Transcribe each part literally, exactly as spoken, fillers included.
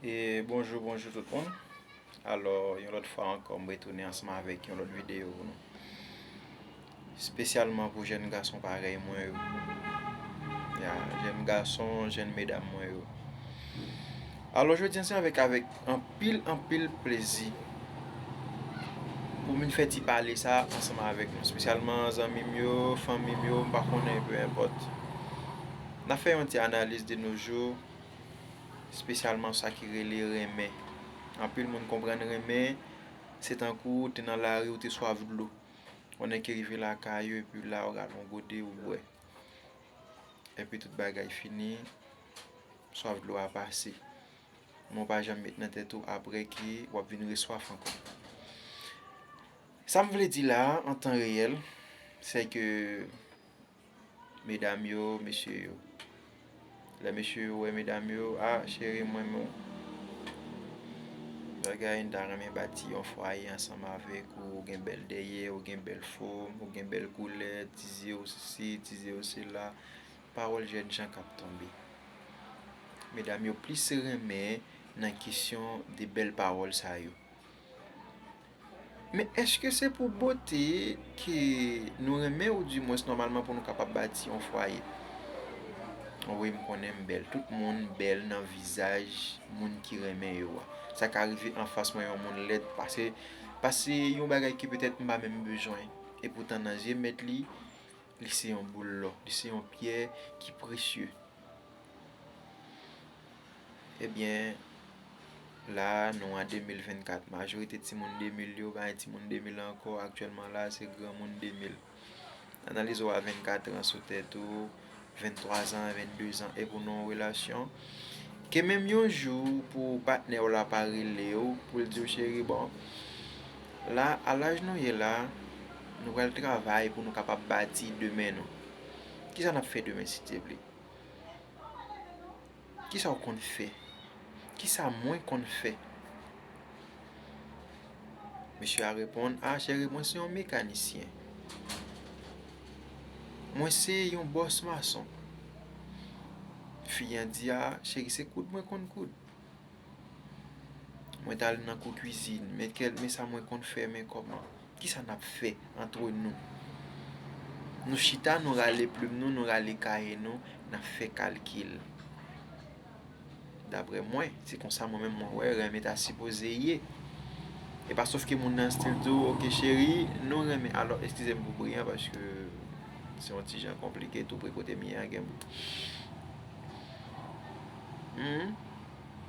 E bonjou, bonjou tout moun. Alò, yon lòt fwa ankò, m retounen ansanm avèk yon lòt videyo pou nou. Espesyalman pou jèn gason parèy mwen yo. Ya, jèn gason, jèn medam mwen yo. Alò, jodi a, se avèk, avèk anpil, anpil plezi pou m vin fè ti pale sa ansanm avèk nou. Espesyalman zanmi m yo, fanmi m yo, m pa konnen, peu importe. N ap fè yon ti analiz de nos jours, espesyalman sa ki rele renmen. Anpil moun konprann renmen, se tankou w te nan lari, ou te swaf dlo. Ou nèk rive lakay ou, epi la, ou rale yon gode, ou bwè. Epi tout bagay fini, swaf dlo a pase. Men w pa janm met nan tèt ou apre ke w ap vin reswaf ankò. Sa m vle di la, an tan reyèl, se ke medam yo, mesye yo, lè mesye yo wè medam yo, a, cheri, m renmen w. Bagay, m ta renmen bati yon fwaye ansanm avèk ou, ou gen bèl dèyè, ou gen bèl fòm, ou gen bèl koulè, ti zye w sesi, ti zye w sela. Pawòl jèn jan k ap tonbe. Medam yo plis renmen nan kesyon de bèl pawòl sa yo. Men èske se pou bote ke nou renmen, oudimwens nòmalman pou nou kapab bati yon fwaye? Wi, m konnen m bèl. Tout moun bèl nan vizaj moun ki renmen yo a. Sa ka rive anfas mwen yon moun lèd, pase, pase yon bagay ke petèt m pa menm bezwen. Epoutan nan zye mèt li, li se yon boul lò, li se yon pyè ki presye. Ebyen, la, nou an de mil vennkat. Majorite timoun de mil yo pa gen timoun de mil ankò. Aktyèlman la, se granmoun de mil. Analize w a vennkat an sou tèt ou, venntwa zan, venndezan, e pou nan yon relasyon. Ke menm yon jou pou patnè w la pa rele w, pou l di w, cheri, bon, la, a laj nou ye la, nou pral travay pou nou kapab bati demen nou. Kisa n ap fè demen, si Dye vle? Kisa w konn fè? Kisa mwen konn fè? Mesye a reponn, a, cheri, mwen se yon mekanisyen. Mwen se yon bòs mason. Fi an di, a, cheri, se koud mwen konn koud. Mwen t al nan kou kwizin, men kèl, men sa mwen konn fè, men kòman? Kisa n ap fè antre nou? Nou chita, nou rale plim nou, nou rale kaye nou, n ap fè kalkil. Daprè mwen, se konsa mwen menm mwen wè renmen ta sipoze ye. E pa sòf ke moun nan still di w, oke cheri, nou renmen. Alò, eskize m pou bri an, paske se yon ti jan konplike, tou pre kote m ye a gen bri. Hmm.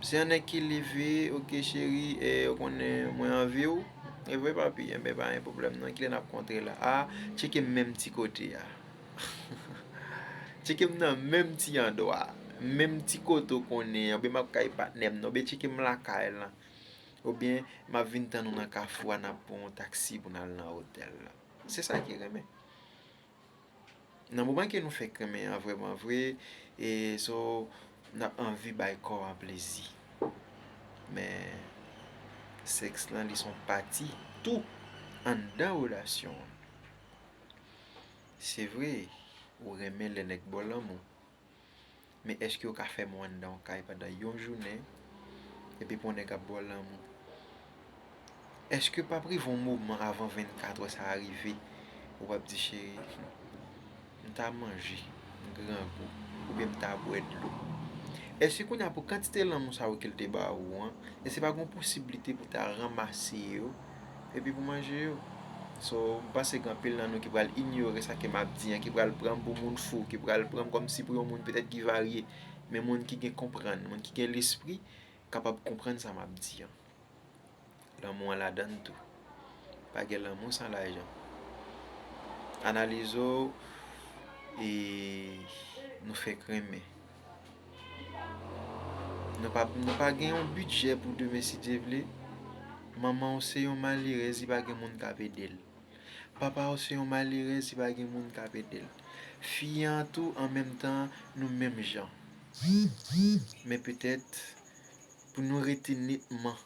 Se yon nèg ki leve, oke cheri, e, ou konnen mwen anvi w. E vre papi, enben pa gen pwoblèm non, kilè n ap kontre la? A, tcheke m menm ti kote a. Tcheke m nan menm ti andwa, menm ti kote w konnen an, oubyen m ap kay patnè m nan, oubyen tcheke m lakay lan. Oubyen m ap vin tann ou nan kafou a, n ap pran yon taksi pou n al nan otèl la. Se sa ki renmen. Nan moman ke nou fèk renmen an vrèman vre, e so, n ap anvi bay kò a plezi. Men, sèks lan, li se yon pati tou anndan relasyon an. Se vre, ou renmen lè nèg ba w lanmou. Men èske w ka fèmen w anndan yon kay pandan yon jounen, epi pou yon nèg ap ba w lanmou? Èske p ap rive yon moman avan vennkatrè sa a rive, ou p ap di, cheri, m ta manje, m grangou, oubyen m ta bwè dlo? Èske kounye a pou kantite lanmou sa yo ke l te ba ou an, èske pa gen yon posiblite pou ta ranmase yo, epi pou manje yo? So, m panse gen anpil nan nou ki pral inyore sa ke m ap di an, ki pral pran m pou moun fou, ki pral pran m kòmsi pou yon moun petèt ki varye. Men moun ki gen konprann, moun ki gen lespri, kapab konprann sa m ap di an. Lanmou an ladann tou. Pa gen lanmou san lajan. Analize w, e nou fèk renmen. Nou pa, nou pa gen yon bidjè pou demen, si Dye vle. Manman w se yon malerèz, li pa gen moun k ap ede l. Papa w se yon malerèz, li pa gen moun k ap ede l. Fi an tou, an menm tan, nou menm jan. Men petèt, pou nou rete netman,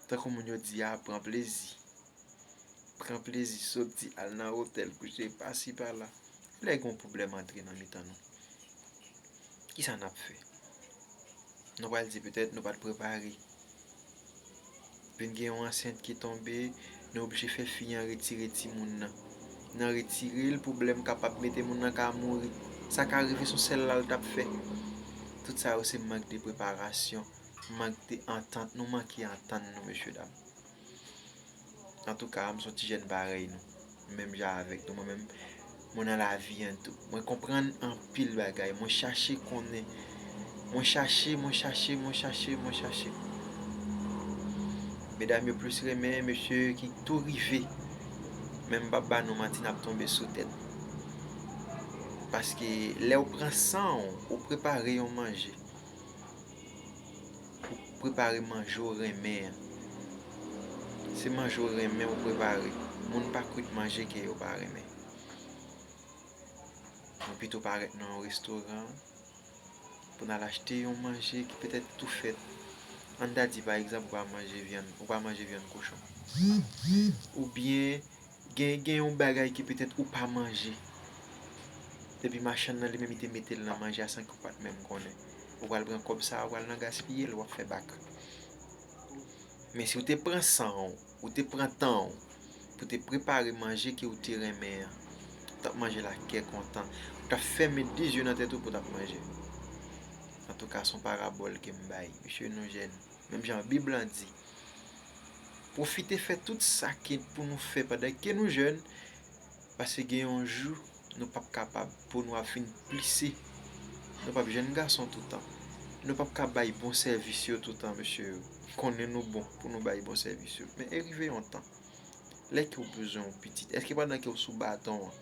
tankou moun yo di a, pran plezi. Pran plezi, soti, al nan otèl, kouche, pasi, pala. Lè gen yon pwoblèm antre nan mitan nou, kisa n ap fè? Nou pral di petèt nou pa t prepare. Vin gen yon ansent ki tonbe, nou oblije fè fi an retire timoun nan. Nan retire l, pwoblèm kapab mete moun nan ka mouri. Sa ka rive se yon sèl la l t ap fè. Tout sa yo se mank de preparasyon, mank de antant. Nou manke antann nou, mesye dam. Antouka, m se yon ti jèn parèy nou. Menm jan avèk nou, mwen menm, mwen nan lavi an tou. Mwen konprann anpil bagay. Mwen chache konnen. Mwen chache, mwen chache, mwen chache, mwen chache. Medam yo plis renmen mesye ki tou rive. Men m p ap ba nou manti, n ap tonbe sou tèt. Paske lè w pran san w, ou prepare yon manje. Ou prepare manje w renmen an. Se manje w renmen ou prepare. Moun pa kwit manje ke yo pa renmen. Nou pito parèt nan yon restoran pou n al achte yon manje ki petèt tou fèt. Ann ta di, pa egzanp, ou pa manje vyann, ou pa manje vyann kochon. Oubyen, gen, gen yon bagay ke petèt ou pa manje. Epi machann nan li menm, li te mete l nan manje a san ke ou pa t menm konnen. Ou pral pran kòb sa a, ou pral nan gaspiye l, w ap fè bak. Men si w te pran san w, ou te pran tan w pou te prepare manje ke ou te renmen an, ou t ap manje l ak kè kontan. Ou t ap fèmen de zye nan tèt ou pou w t ap manje. Antouka, se yon parabòl ke m bay. Mesye, nou jèn. Menm jan Bib lan di, pwofite fè tout sa ki pou nou fè pandan ke nou jèn, paske gen yon jou nou p ap kapab, po nou ap fin plise. Nou p ap jèn gason toutan. Nou p ap ka bay bon sèvis yo toutan, mesye yo. Konnen nou bon pou nou bay bon sèvis yo. Men e rive yon tan. Lè ke w bezwen yon pitit, èske pandan ke w sou baton an,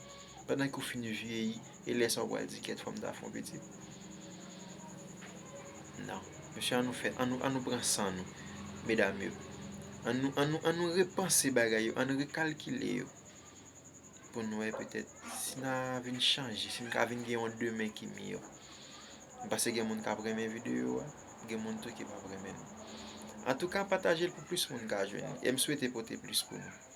pandan ke w fin vyeyi, e lè sa w pral di, "Kèt, fò m ta fè yon pitit"? Non. Mesye, ann nou fè, ann nou, ann nou pran san nou, medam yo. Ann nou, ann nou, ann nou repanse bagay yo, ann nou rekalkile yo. Pou n wè petèt si n a vin chanje, si n ka vin gen yon demen ki miyò. M panse gen moun k ap renmen videyo a, gen moun tou ki p ap renmen l. Antouka, pataje l pou plis moun ka jwenn li. E m swete pote plis pou nou.